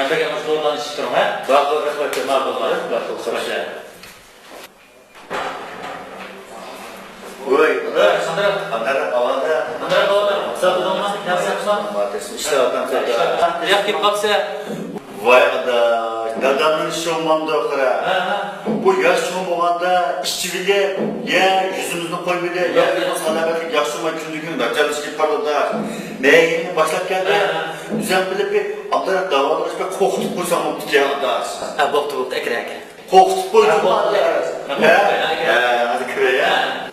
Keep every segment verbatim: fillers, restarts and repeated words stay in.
بەك ياخشى بولغان ئىش تۇرۇڭ، ھە؟ ماقۇل، رەھمەت. ماقۇل، رەھمەت. ۋاي، قانداق؟ قانداق ئەھۋالىڭ؟ قانداق ئەھۋالىڭ؟ ساغ بولدۇڭمۇ؟ ياخشىمۇ؟ ئىشلەۋاتامسەن؟ ياخشى كېلىپ قاپسەن. ۋاي ئاداش، دادامنىڭ ئىشى بولمامدۇ ئاخىرى. ھە، ھە. بۇ ياش چوڭ بولغاندا ئىچىۋېلىپ، يا يۈزىمىزنى قويمىدى، يا ياق، ياق. سالامەتلىك ياخشىمۇ، كۈندىن كۈن ناچارلىشىپ كېتىپ بارىدۇ-دە. مەيىنى باشلاپ كەلدى. ھە، ھە. ئۆزۈم بىلىپ بىر ئامراق داۋالىغاچ بىر قورقۇتۇپ قويساڭ بوپتىكەن ئاداش. ھە، بوپتۇ، بوپتۇ، ئەكىرە، ئەكىرە. قورقۇتۇپ قويدۇم ھە، بوپتۇ، ئاداش. ئەكىرە. ھە؟ ھە، ھە، ھازىر كىرەي، ھە. ھە.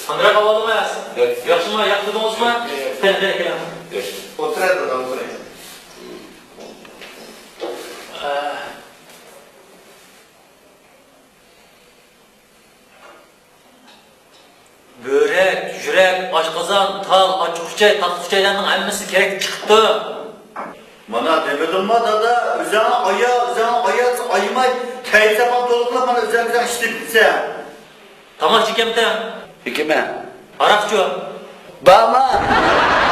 قانداق ئەھۋالىڭىز؟ ياخشى. ياخشىمۇ؟ ياخشى تۇردىڭىزمۇ؟ ياخشى. قېنى، قېنى، كېلىڭ. ياخشى. ئولتۇرايلى، دادا، ئولتۇرايلى. بۆرەك، يۈرەك، ئاشقازان، تال، ئاچچىقسۇچاي، تاتلىقسۇچايلارنىڭ ھەممىسى كېرەك چىقىپتۇ. مانا دېمىدىمما دادا، ئۆزۈڭنى ئايا، ئۆزۈڭنى ئايا، ئايىماي، تەيسەپان تولۇقلاپ مانا ئۆزۈڭ ئۆزۈڭ ئىشلىتىپسەن. تاماق چېكەمتىڭ؟ چېكىمەن. ھاراقچۇ؟ بارما؟